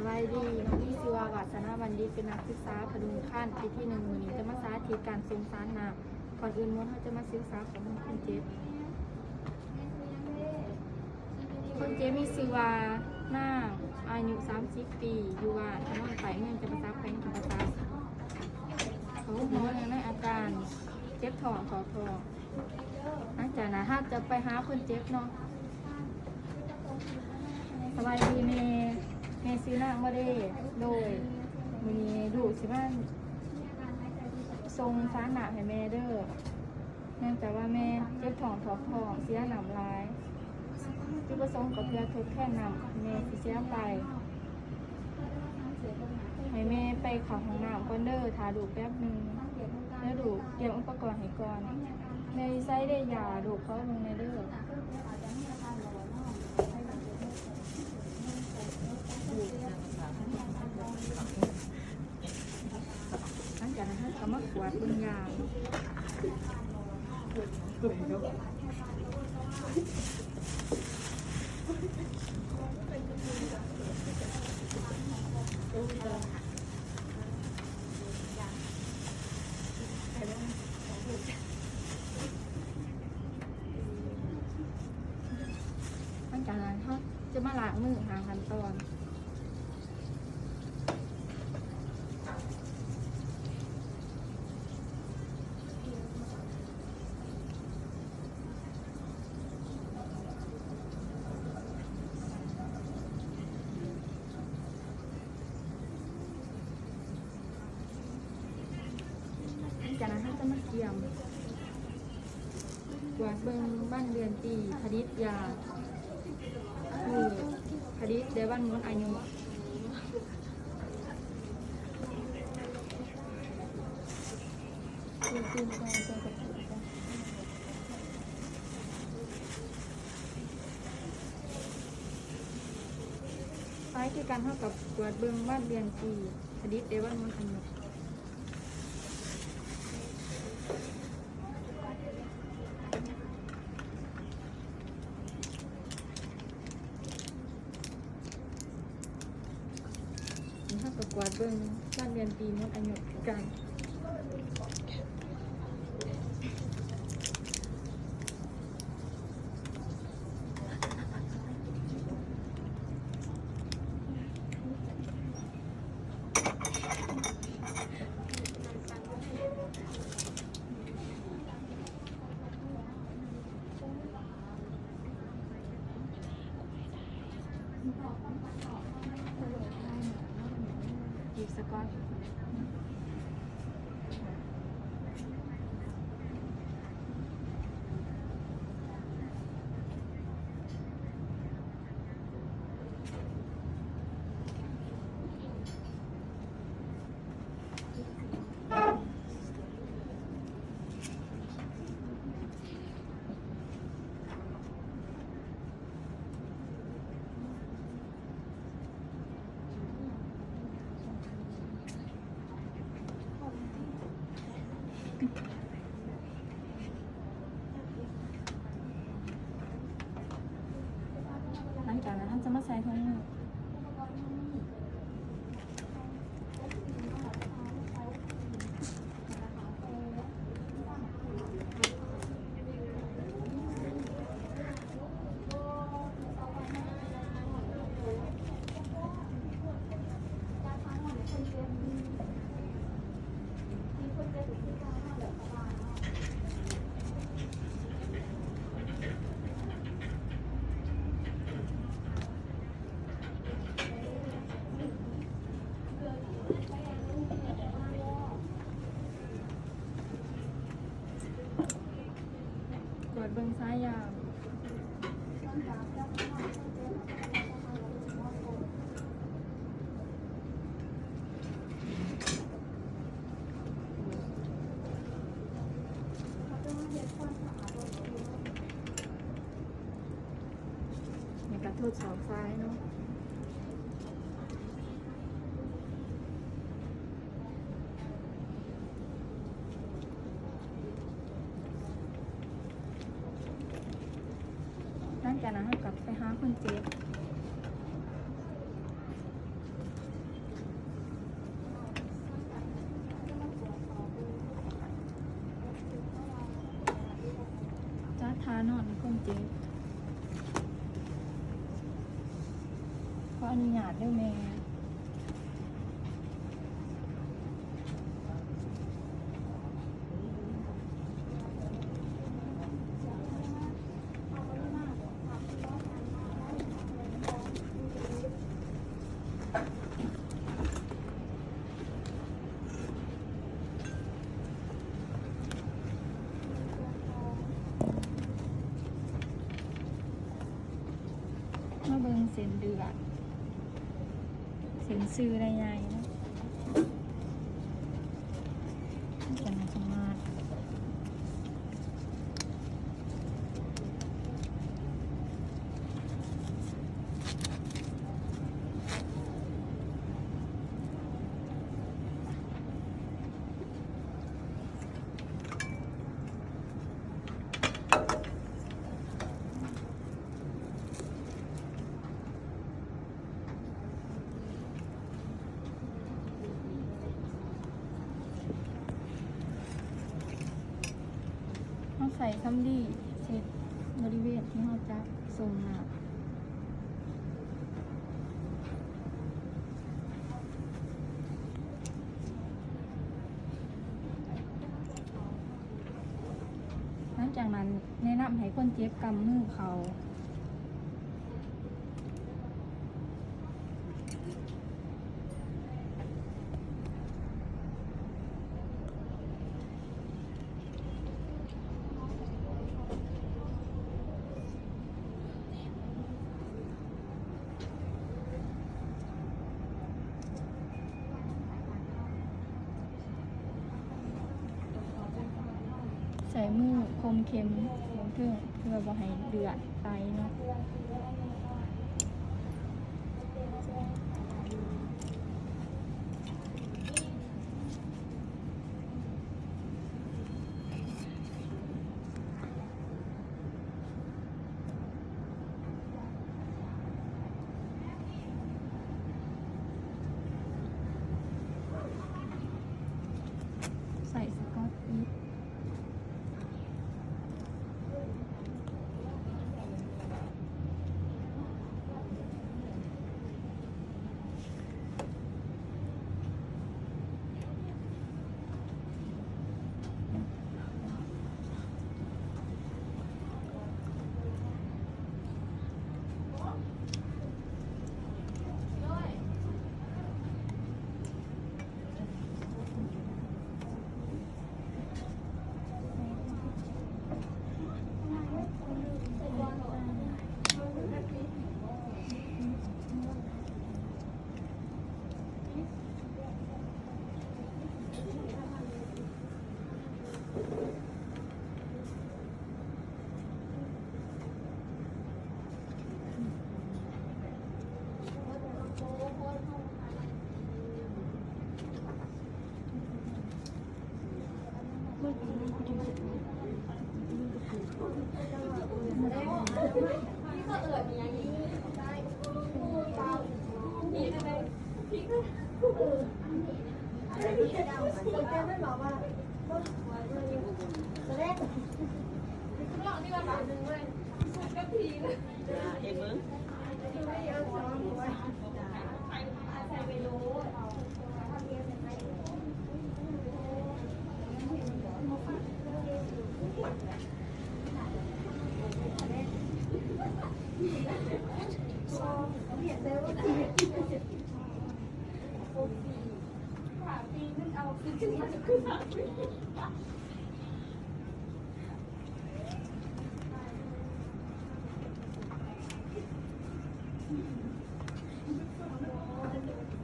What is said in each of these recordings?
ສະບາຍດີ, ນ້ອງມີຊື່ວ່າ ວາດສະໜາ ບັນດິດ, ເປັນນັກສຶກສາຜະດຸງຄັນ ປີທີໜຶ່ງ. ມື້ນີ້ຈະມາສາທິດການສົ່ງສານນ້ຳ. ກ່ອນອື່ນໝົດ ເຮົາຈະມາສຶກສາຂໍ້ມູນຄົນເຈັບ. ຄົນເຈັບມີຊື່ວ່າ ນາງ ອາຍຸສາມສິບປີ ຢູ່ບ້ານນອນໄຕ້ ເມືອງຈຳປາສັກ ແຂວງຈຳປາສັກ. ເຂົາໂຮງໝໍເນື່ອງໃນອາການເຈັບທ້ອງ ຖອກທ້ອງ. ຫຼັງຈາກນັ້ນ ເຮົາຈະໄປຫາຄົນເຈັບເນາະ. ສະບາຍດີແມ່, ແມ່ຊື່ນາງບໍ່ເດ? ໂດຍ, ມື້ນີ້ລູກຊິມາສົ່ງສານນ້ຳໃຫ້ແມ່ເດີ. ເນື່ອງຈາກວ່າແມ່ເຈັບທ້ອງຖອກທ້ອງ ເສຍນ້ຳຫຼາຍ. ຈຸດປະສົງກໍເພື່ອທົດແທນນ້ຳທີ່ແມ່ຊິເສຍໄປ. ໃຫ້ແມ່ໄປເຂົ້າຫ້ອງນ້ຳກ່ອນເດີ, ຖ້າລູກແປັບໜຶ່ງ. ແລ້ວລູກກຽມອຸປະກອນໃຫ້ກ່ອນ. ແມ່ຢູ່ໃສເດ? ຢາລູກຂໍເບິ່ງແດ່ເດີ. ຫຼັງຈາກນັ້ນເຮົາກໍມາກວດເບິ່ງຢາ. ຫຼັງຈາກນັ້ນເຮົາຈະມາລ້າງມື ຫ້າຂັ້ນຕອນ. ຫຼັງຈາກນັ້ນເຮົາຈະມາກຽມ ກວດເບິ່ງວັນເດືອນປີ ຜະລິດຢາ ມື້ຜະລິດ ແລະ ວັນໝົດອາຍຸ. ໄປຄືກັນ ເຮົາກໍກວດເບິ່ງວັນເດືອນປີ ຜະລິດ ແລະ ວັນໝົດອາຍຸ. ນີ້ເຮົາກໍກວດເບິ່ງວັນເດືອນປີໝົດອາຍຸຄືກັນ. ອີກສະກ່ອນ. ຫຼັງຈາກນັ້ນ ເຮົາຈະມາໃສ່ຖົງມື. ກວດເບິ່ງສາຍຢາງ. ນີ້ກະທົດສອບສາຍເນາະ. ຫຼັງຈາກນັ້ນ ເຮົາກໍໄປຫາຄົນເຈັບ. ເຈັບ. ຂໍອະນຸຍາດເດີແມ່. ມາເບິ່ງເສັ້ນເລືອດ ເສັ້ນຊື່ໄດ້ໃຫຍ່ເນາະ ເສັ້ນສະໝາດ. ເຮົາໃຊ້ສຳລີເຊັດບໍລິເວນທີ່ເຮົາຈັບສົ່ງນ້ຳ. ຫຼັງຈາກນັ້ນ ແນະນຳໃຫ້ຄົນເຈັບກຳມືເຂົາ. ໃຊ້ມືຄົມເຂັມເທິງ ເພື່ອບໍ່ໃຫ້ເລືອດໄຫຼເນາະ. ໃສ່ສະກອດຕິດ.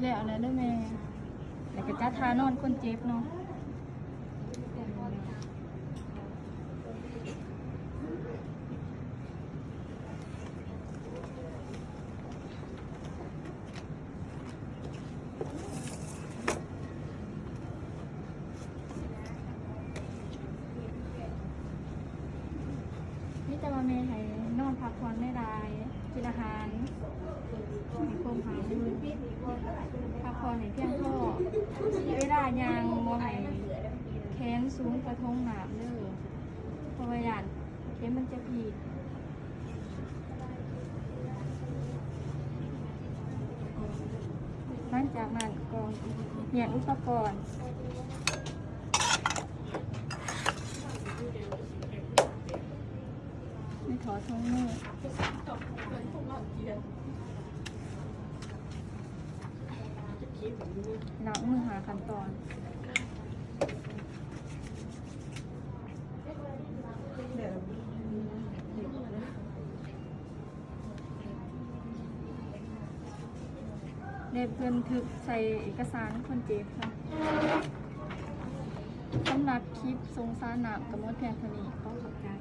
ແລ້ວແລ້ວເດີແມ່ ແລ້ວກໍຈັດທ່ານອນຄົນເຈັບເນາະ. ມີແຕ່ວ່າແມ່ໃຫ້ນອນພັກຜ່ອນຫຼາຍໆ ກິນອາຫານໃຫ້ຄົບຫ້າມື້ ພັກຜ່ອນໃຫ້ພຽງພໍ ເວລາຍ່າງບໍ່ໃຫ້ແຂນສູງກະທົງນ້ຳເດີ ເພາະວ່າຢ້ານເຂັມມັນຈະພລິກ. ຫຼັງຈາກນັ້ນກໍມ້ຽນອຸປະກອນ ໃນທໍ່ຖົງມື ລ້າງມືຫ້າຂັ້ນຕອນ. ແລະບັນທຶກໃສ່ເອກະສານຄົນເຈັບເນາະ. ສຳລັບຄລິບສົ່ງສານນ້ຳກໍໝົດພຽງເທົ່ານີ້. ຂໍຂອບໃຈ.